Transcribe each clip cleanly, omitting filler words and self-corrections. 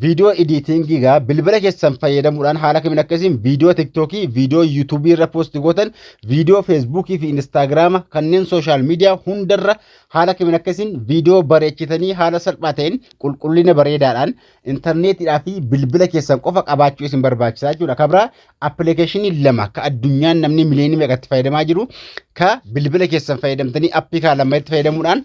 Viidiyoo editingii gaa bilbila keessan fayyadamuudhaan haala kamiin akkasiin viidiyoo TikTokii, viidiyoo YouTubeii irra post gootan, viidiyoo Facebookii fi Instagrama kanneen social media hundarra haala kamiin akkasiin viidiyoo bareechitanii haala salphaa ta'een qulqullina bareedaadhaan intarneetiidhaa fi bilbila keessan qofa qabaachuu isin barbaachisaa jechuudha. Kabraa appilikeeshinii lama ka addunyaan namni miliyoonii meeqatti fayyadamaa jiru ka bilbila keessan fayyadamtanii appii kaa lama itti fayyadamuudhaan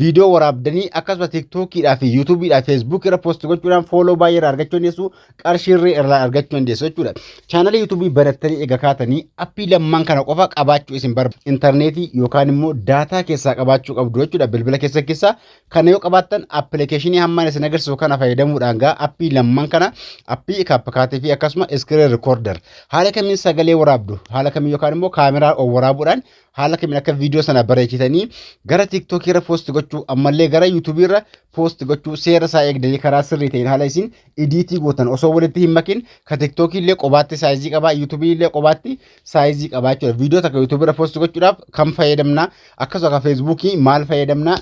viidiyoo waraabdanii akkasuma TikTokiidhaa fi YouTubeidhaa fi Facebook irra post gochuudhaan follow baay'ee irraa argachuu dandeessu, qarshii irra irraa argachuu dandeessu jechuudha. Chaanalii YouTubeii banattanii eega kaatanii appii lammaan kana qofa qabaachuu isin barbaada. Intarneetii yookaan immoo daataa keessaa qabaachuu qabdu jechuudha bilbila keessan keessaa. Kana yoo qabaattan appilikeeshinii hammaan isin agarsiisu kana fayyadamuudhaan gaa appii lamman kana, appii CapCut fi akkasuma screen recorder, haala kamiin sagalee waraabdu, haala kamiin yookaan immoo kaameraa waraabuudhaan haala kamiin akka viidiyoo sana bareechitanii gara TikTokii irra post gochuu, ammallee gara YouTubeii irra post gochuu, seera isaa eegdanii karaa sirrii ta'een haala isin editii gootan osoo walitti hin makin, ka TikTokii illee qobaatti sizeii qabaa, YouTubeii illee qobaatti sizeii qabaa jechuudha. Viidiyoo takka YouTubeii irra post gochuudhaaf kam fayyadamna? Akkasuma ka Facebookii maal fayyadamna?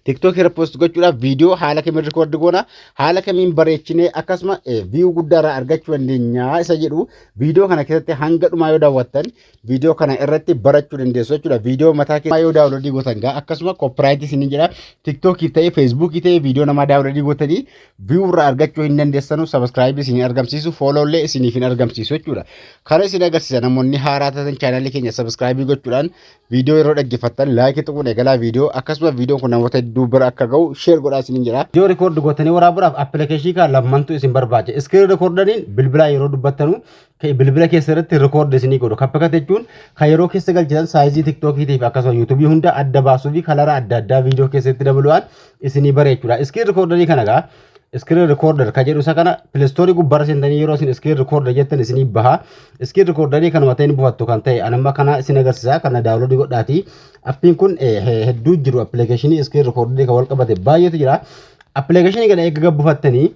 TikTok irra post gochuudhaaf viidiyoo haala kamiin record goona, haala kamiin bareechinee akkasuma view guddaa irraa argachuu dandeenya isa jedhu viidiyoo kana keessatti hanga dhumaa yoo daawwattan viidiyoo kana irratti barachuu dandeessu jechuudha. Viidiyoo mataa keessaa yoo downloadii gootan gaa akkasuma copyrightii isin jedha. TikTokii ta'e, Facebookii ta'e, viidiyoo namaa downloadii gootanii view irraa argachuu hin dandeessanu, subscribeii isin argamsiisu, follow illee isiniif hin argamsiisu jechuudha. Kana isin agarsiisa. Namoonni haaraa taatan chaanalii keenya subscribeii gochuudhaan, viidiyoo yeroo dhaggeeffattan likeii tuquun eegalaa viidiyoo, akkasuma viidiyoon kun namoota hedduu bira akka ga'u share godhaa isiniin jedha. Viidiyoo record gootanii waraabuudhaaf appilikeeshinii kana lammantu isin barbaachisa. Screen recorderiin bilbilaa yeroo dubbattanu bilbila keessa irratti record isinii godhu. CapCut jechuun kan yeroo keessa galchitan sizeii TikTokiitii fi akkasuma YouTubeii hunda adda baasuu fi colora adda addaa viidiyoo keessatti dabaluudhaan isinii bareechuudha. Screen recorderii kana gaa screen recorder ka jedhu isa kana Play Storeii gubbaarra seentanii yeroo isin screen recorder jettan isinii baha. Screen recorderii kanuma ta'een buufattu kan ta'e anamma kana isin agarsiisa, kana downloadii godhaati. Appiin kun hedduu jiru, appilikeeshinii screen recorderii kan wal qabate baay'eetu jira. Appilikeeshinii kana eega buufattanii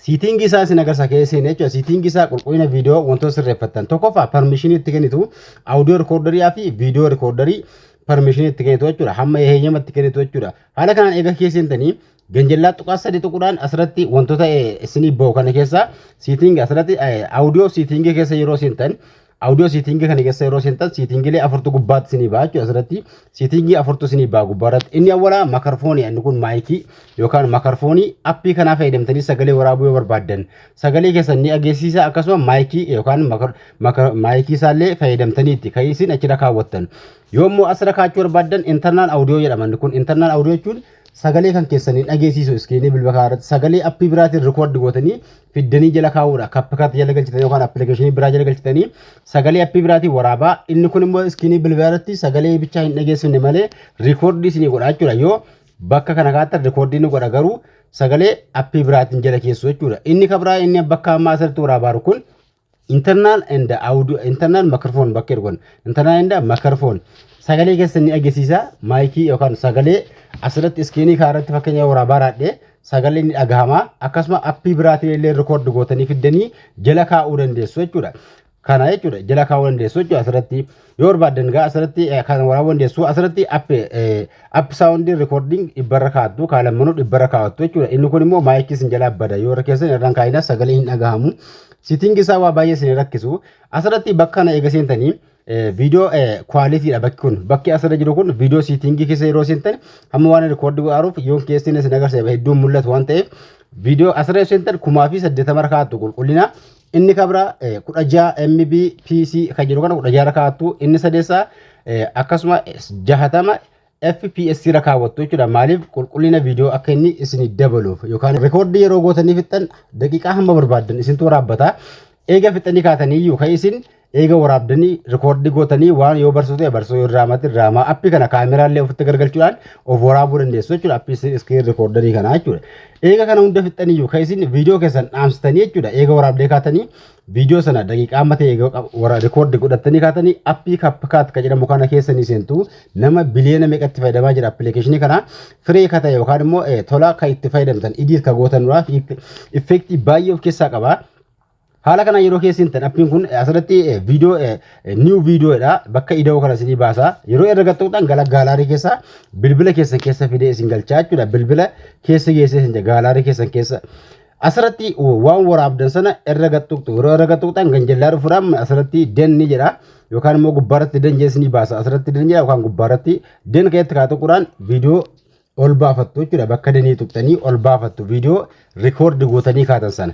settingii isaa isin agarsiisa keessa seenee jechuudha. Settingii isaa, qulqullina viidiyoo wantoota sirreeffattan. Tokkoffaa permissionii itti kennitu, audio recorderii fi viidiyoo recorderii permissionii itti kennitu jechuudha. Hamma heeyyama itti kennitu jechuudha. Haala kanaan eega keessa seentanii ganjallaa tuqaa sadi tuquudhaan asirratti wantoota isinii bahu kana keessa settingii asirratti audio settingii keessa yeroo seentan, audio settingii kana keessa yeroo seentan, settingiilee afurtu gubbaatti isinii baha jechuudha. Asirratti settingii afurtu isinii baha gubbaarratti. Inni awwalaa microphoneii, inni kun micii yookaan microphoneii appii kanaa fayyadamtanii sagalee waraabuu yoo barbaaddan sagalee keessan ni dhageessisa. Akkasuma micii yookaan micii isaallee fayyadamtaniitti kan isin achirra kaawwattan. Yoo immoo asirra kaachuu barbaaddan internal audio jedhama. Inni kun internal audio jechuun sagalee kan keessanii dhageessisu, screenii bilbila kanaa irratti sagalee appii biraatiin record gootanii fiddanii jala kaa'uudha. CapCut jala galchitanii yookaan appilikeeshinii biraa jala galchitanii sagalee appii biraatiin waraabaa. Inni kun immoo screenii bilbilaa irratti sagalee bichaa hin dhageessifne malee recordii isinii godha jechuudha. Yoo bakka kana kaattan recordii ni godha, garuu sagalee appii biraatiin jala keessu jechuudha. Inni kabraa inni bakka ammaa asirratti waraabaaru kun internal and audio, internal microphone bakka jedhu kun internal and microphone sagalee keessan ni dhageessiisa. Micii yookaan sagalee asirratti screenii kaarratti fakkeenya waraabaa raadhee sagalee ni dhagahama. Akkasuma appii biraatiin illee record gootanii fiddanii jala kaa'uu dandeessu jechuudha. Kana jechuudha, jala kaa'uu dandeessu jechuudha. Asirratti yoo barbaaddan gaa asirratti kan waraabuu dandeessu. Asirratti app soundii recording 100rra kaa'attu, kaalammanuu 100rra kaa'attu jechuudha. Inni kun immoo micii isin jalaa bada, yoo irra keessan irraan kaa'ina sagalee hin dhagahamu. Settingii isaa waa baay'ee isin rakkisu. Asirratti bakka kana eega seentanii viidiyoo qualitydha bakki kun. Bakki asirra jiru kun viidiyoo settingii keessa yeroo seentan, hamma waan recordii godhaaruuf yoon keessin isin agarsiisa hedduun mul'atu waan ta'eef, viidiyoo asirra yoo seentan 1080 kaa'attu qulqullina. Inni kabra 16 MBPC kan jedhu kana 16 kaa'attu. Inni sadeessaa akkasuma 60 FPS irra kaawwattu jechuudha. Maaliif? Qulqullina viidiyoo akka inni isin dabaluuf yookaan recordii yeroo gootanii fixxan daqiiqaa hamma barbaaddan isintu waraabbata. Eega fixxanii kaatanii iyyuu kan isin eega waraabdanii recordii gootanii waan yoo barsiisu ta'e barsiisuu, yoo diraamaatti diraamaa, appii kana kaameraallee ofitti gargalchuudhaan of waraabuu dandeessu jechuudha. Appii screen recorderii kanaa jechuudha. Eega kana hunda fixxanii iyyuu kan isin viidiyoo keessan dhaamsitanii jechuudha. Eega waraabdee kaatanii viidiyoo sana daqiiqaa amma ta'e eega record godhattanii kaatanii appii CapCut kan jedhamu kana keessanii seentu. Nama biliyoona meeqatti fayyadamaa jira appilikeeshinii kana. Free ka ta'e yookaan immoo tola kan itti fayyadamtan, edit ka gootanuudhaaf effectii baay'ee of keessaa qaba. Haala kana yeroo keessa hin appiin kun asirratti viidiyoo new viidiyoodha, bakka ida'uu kana isinii baasa. Yeroo irra gaxxuudhaan gara gallery keessa bilbila keessan keessa fidee isin galchaa jechuudha. Bilbila keessa geessee isin gallery keessan keessa. Asirratti waan waraabdan sana irra gattuqxu. Yeroo irra gattuqxan ganjallaa dhufuudhaan asirratti done ni jedha. Yookaan immoo gubbaarratti done jees ni baasa. Asirratti done jedha yookaan gubbaarratti done keessatti kaa tuquudhaan viidiyoo ol baafattu jechuudha. Bakka done tuqxanii ol baafattu viidiyoo record gootanii kaatan sana.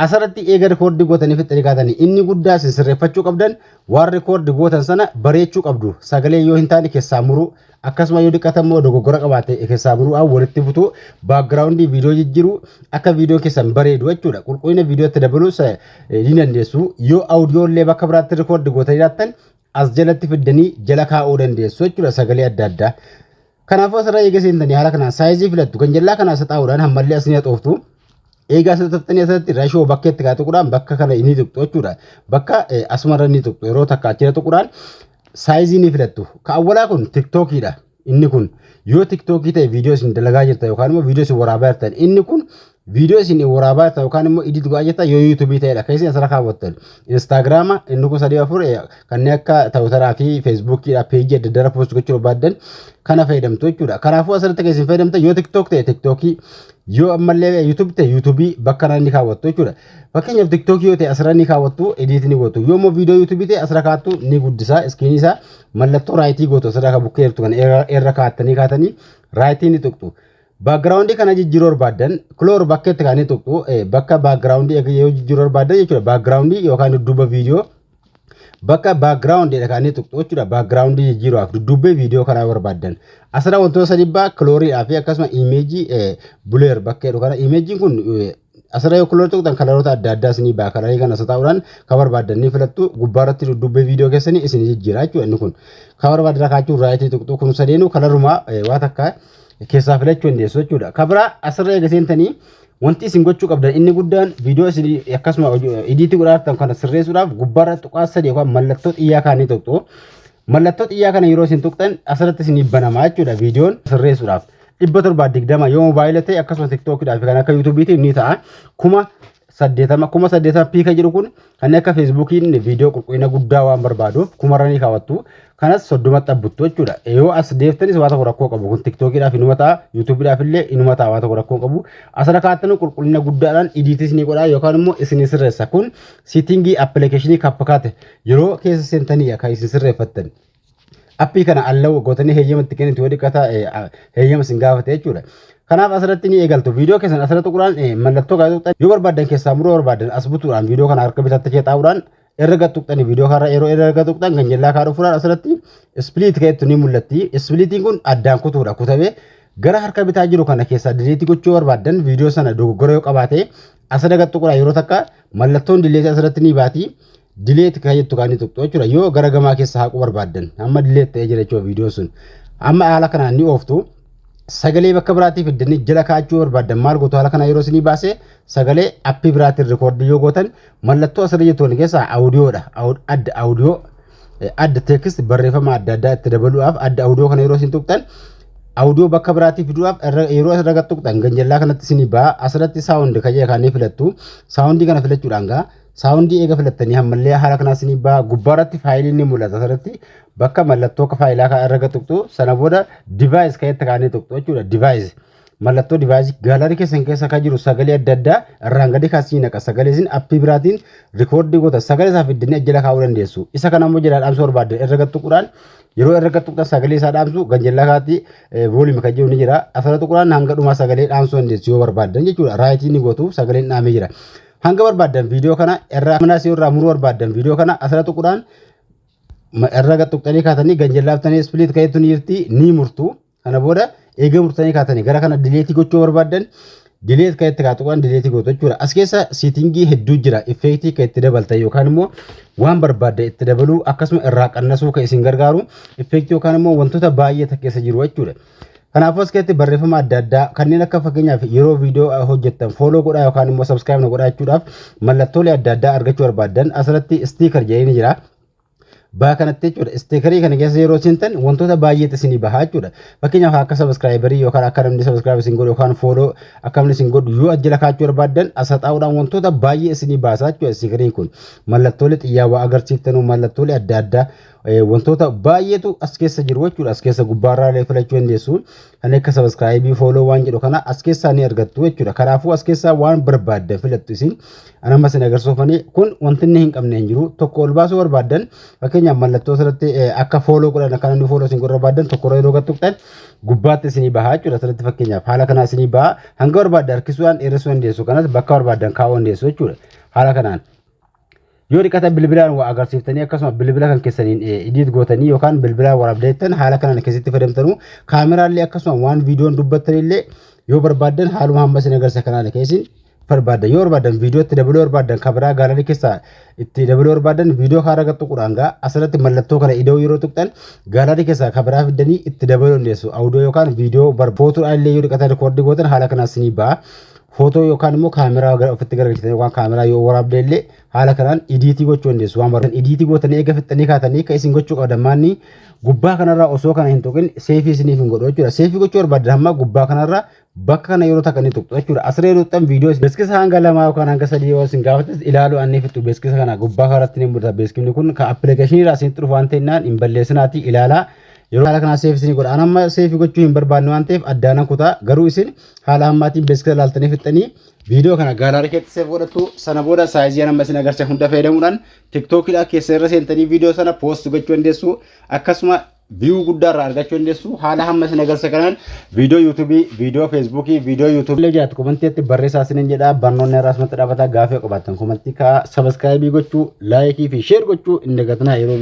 Asirratti eega record gootanii fixxanii kaatanii, inni guddaa isin sirreeffachuu qabdan waan record gootan sana bareechuu qabdu. Sagalee yoo hin taane keessaa muruu, akkasuma yoo dhiqatan immoo dogoggora qabaate keessaa muruu, walitti butuu, background viidiyoo jijjiiruu, akka viidiyoo keessan bareedu jechuudha. Qulqullina viidiyootti dabaluu ni dandeessu. Yoo audio illee bakka biraatti record gootanii jiraattan, as jalatti fiddanii jala kaa'uu dandeessu jechuudha, sagalee adda addaa. Kanaafuu asirra eega seentanii haala kanaan size filattu. Ganjallaa kana as xaa'uudhaan hammallee as ni haxooftu. Eegaa asirratti tuqxanii, asirratti ratio bakka itti kaa tuquudhaan bakka kana ni tuqxu jechuudha. Bakka asumarra ni tuqxu. Yeroo takka achirra tuquudhaan size ni filattu. Ka awwalaa kun TikTokiidha. Inni kun yoo TikTokii ta'e viidiyoo isin dalagaa jirtan yookaan immoo viidiyoo isin waraabaa jirtan. Inni kun viidiyoo isin waraabaa jirtan yookaan immoo edit godhaa jirtan yoo YouTubeii ta'edha. Kan isin asirra kaawwattan. Instagrama inni kun sadii afur kanneen akka Twitteraa fi Facebookiidha, peejii adda addaa post gochuu barbaaddan kana fayyadamtu jechuudha. Kanaafuu asirratti kan isin fayyadamtan yoo TikTok ta'e TikTokii, yoo ammallee YouTube ta'e YouTubeii bakka kana ni kaawwattu jechuudha. Fakkeenyaaf TikTokii yoo ta'e asirra ni kaawwattu, edit ni gootu. Yoo immoo viidiyoo YouTubeii ta'e asirra kaattu, ni guddisa screenii isaa. Mallattoo right gootu. Asirra kan bukkee jirtu kana irra kaattanii kaatanii right ni tuqxu. Background kana jijjiiruu barbaaddan color bakka itti kaanii tuqxu. Bakka background yoo jijjiiruu barbaaddan jechuudha. Background yookaan dudduuba viidiyoo bakka background kaanii tuqxu jechuudha. Background jijjiiruudhaaf dudduubbee viidiyoo kanaa barbaaddan. Asirra wantoota sadi baa, coloriidhaa fi akkasuma image blur bakka jedhu kana. Imageiin kun asirra yoo color tuqxan coloroota adda addaa isinii ba'a. Colorii kana isa ta'uudhaan kan barbaaddan ni filattu. Gubbaarratti dudduubbee viidiyoo keessanii isinii jijjiira jechuudha inni kun. Kan barbaaddan kaachuu right tuqxu. Kun sadeenuu colorumaa waa takka keessaa filachuu dandeessu jechuudha. Kan biraa asirra eega seentanii wanti isin gochuu qabdan inni guddaan viidiyoo isin akkasuma edit godhaatan kana sirreessuudhaaf gubbaarra tuqaa sadii yookaan mallattoo xiyyaa kaanii tuqxu. Mallattoo xiyyaa kana yeroo isin tuqxan asirratti isin banamaa jechuudha viidiyoon sirreessuudhaaf. 720 yoo moobaayila ta'e, akkasuma TikTokiidhaa fi kan akka YouTubeiitiin ni ta'a. 1080, 1080 p kan jedhu kun kanneen akka Facebookiin viidiyoo qulqullina guddaa waan barbaaduuf kumarra ni kaawwattu. Kanas 30tti abbuttu jechuudha. Yoo as deeftanis waa tokko rakkoo qabu. Kun TikTokiidhaaf inuma ta'a, YouTubeiidhaaf illee inuma ta'a, waa tokko rakkoo qabu. Asirra kaa'attanu qulqullina guddaadhaan editis ni godha yookaan immoo isin sirreessa. Kun setting application CapCut yeroo keessa seentanii kan isin sirreeffattan. Appii kana allow gootanii heeyyama itti kennitu, yoo dhiqata heeyyama isin gaafate jechuudha. Kanaaf asirratti ni eegaltu. Viidiyoo keessan asirratti tuquudhaan mallattoo kana tuqxan, yoo barbaaddan keessaa muruu barbaaddan as butuudhaan viidiyoo kana harka bitaatti xaa'uudhaan irra gad tuqxanii, viidiyoo kana yeroo irra gad tuqxan kan jallaa kaa dhufuudhaan asirratti split ka'etu ni mul'atti. Splitiin kun addaan kutuudha, kutamee gara harka bitaa jiru kana keessaa delete gochuu barbaaddan, viidiyoo sana dogoggora yoo qabaate asirra gad tuquudhaan yeroo takka mallattoon delete asirratti ni baati. Delete kan jettu kan tuqxu jechuudha. Yoo gara gamaa keessa haquu barbaaddan, amma delete ta'ee jira jechuudha viidiyoon sun. Amma haala kanaan ni ooftu. Sagalee bakka biraatti fiddanii jala kaa'achuu barbaaddan maal gootu? Haala kana yeroo isinii baase, sagalee appii biraatiin record yoo gootan mallattoo asirra jirtu keessaa audiodha. Add audio, add text, barreeffama adda addaa itti dabaluudhaaf add audio kana yeroo isin tuqxan, audio bakka biraatti fiduudhaaf yeroo asirra gad tuqxan ganjallaa kanatti isinii ba'a. Asirratti sound kan jedhu kan filattu. Sound kana filachuudhaan gaa sound eega filattanii ammallee haala kanaa isinii ba'a. Gubbaarratti faayiliin ni mul'ata. Asirratti bakka mallattoo akka faayilaa kan irra tuqxu. Sana booda device kan itti kaanii tuqxu jechuudha. Device, mallattoo device, gallery keessan keessa kan jiru sagalee adda addaa irraan gadi kaasii naqa. Sagalee isin appii biraatiin record goota sagalee isaa fiddanii jala kaa'uu dandeessu. Isa kana immoo jalaa dhaamsuu barbaaddan irra gad tuquudhaan, yeroo irra gad tuqxan sagalee isaa dhaamsu ganjallaa kaatti volume kan jiru ni jira. Asirra tuquudhaan hanga dhumaa sagalee dhaamsuu dandeessu yoo barbaaddan jechuudha. Right ni gootu, sagaleen dhaamee jira. Hanga barbaaddan viidiyoo kana irraa manaas irraa muruu barbaaddan, viidiyoo kana asirra tuquudhaan irra gad tuqxanii kaatanii ganjallaaftanii split ka'eetu ni jirti, ni murtu. Kana booda eega murtanii kaatanii gara kana delete gochuu barbaaddan delete kan itti kaatuudhaan delete gootu jechuudha. As keessa setting hedduu jira. Effect kan itti dabaltan yookaan immoo waan barbaadde itti dabaluu, akkasuma irraa qannasuu kan isin gargaaru effect yookaan immoo wantoota baay'ee keessa jiru jechuudha. Kanaafuu as keessatti barreeffama adda addaa kanneen akka fakkeenyaaf yeroo viidiyoo hojjettan follow godhaa yookaan immoo subscribe na godhaa jechuudhaaf mallattoolee adda addaa argachuu barbaaddan asirratti sticker jedhee ni jira. Bakka kanatti jechuudha. Stickerii kana keessa yeroo seentan wantoota baay'eetu isinii bahaa jechuudha. Fakkeenyaaf akka subscriberii yookaan akka namni subscribe isin godhu yookaan follow akka namni isin godhu yoo ajjala kaachuu barbaaddan asa xaa'uudhaan wantoota baay'ee isinii baasaa jechuudha stickeriin kun. Mallattoolee xiyyaawaa agarsiiftanuu, mallattoolee adda addaa Wantoota baay'eetu as keessa jiru jechuudha. As keessa gubbaarraa illee filachuu dandeessu. Kan akka subscribe, follow waan jedhu kana as keessaa ni argattu jechuudha. Kanaafuu as keessaa waan barbaaddan filattu isin. Anamma isin agarsiifanii kun wanti inni hin qabne hin jiru. Tokko ol baasuu barbaaddan, fakkeenyaaf mallattoo asirratti akka follow godhan, akka namni follow isin godhu barbaaddan, tokko yeroo tuqxan gubbaatti isinii bahaa jechuudha. Asirratti fakkeenyaaf haala kanaa isinii bahaa. Hanga barbaaddan harkisuudhaan dheeressuu dandeessu. Kanas bakka barbaaddan kaa'uu dandeessu jechuudha. Haala kanaan. Yoo dhiqata bilbilaan waa agarsiiftanii, akkasuma bilbila kan keessaniin edit gootanii yookaan bilbilaan waraabdeettan, haala kanaan keessatti fayyadamtanuu. Kaameraallee akkasuma waan viidiyoon dubbattanillee yoo barbaaddan haaluma hamma isin agarsiisa kanaan keessin barbaaddan. Yoo barbaaddan viidiyoo itti dabaluu barbaaddan, kameraa gallery keessaa itti dabaluu barbaaddan, viidiyoo karaa tuquudhaan gaa asirratti mallattoo kana ida'uu yeroo tuqxan gallery keessaa kameraa fiddanii itti dabaluu dandeessu. Audio yookaan viidiyoo footoodhaan illee yoo dhiqatan record gootan haala kanaan isinii ba'a. Footoo yookaan immoo kaameraa ofitti garagalchitanii yookaan kaameraa yoo waraabde illee haala kanaan edit gochuu dandeessu. Waan barbaadan edit gootanii eega fixxanii kaatanii kan isin gochuu qabdan maanni gubbaa kanarraa osoo kana hin tuqin save isiniif hin godhu jechuudha. Save gochuu barbaadan hamma gubbaa kanarraa bakka kana yeroo takka ni tuqxu jechuudha. Asirra yeroo tuqxan viidiyoo beeksisa hanga 2 yookaan hanga 3 yoo isin gaafates ilaaluu annii fixxu. Beeksisa kana gubbaa kanarratti ni mul'ata. Beeksifni kun kan application irraa isinitti dhufu waan ta'ennaan hin balleessinaati ilaalaa. Yeroo haala kanaa save isinii godha. An amma save gochuu hin barbaanne waan ta'eef addaanan kutaa. Garuu isin haala ammaatiin beeksisa ilaaltanii fixxanii viidiyoo kana gallery keessatti save godhattu. Sana booda size amma isin agarsiisa hunda fayyadamuudhaan TikTokiidhaa keessa irra seentanii viidiyoo sana post gochuu dandeessu. Akkasuma view guddaa irraa argachuu dandeessu. Haala hamma isin agarsiisa kanaan viidiyoo YouTubeii, viidiyoo Facebookii, viidiyoo YouTubeii illee jiraatu commentiitti barreessaa isiniin jedha. Barnoonni irraa asumatti dhaabata. Gaafii qabaattan comment kaa. Subscribe gochuu, like fi share gochuu hin dagatinaa yeroo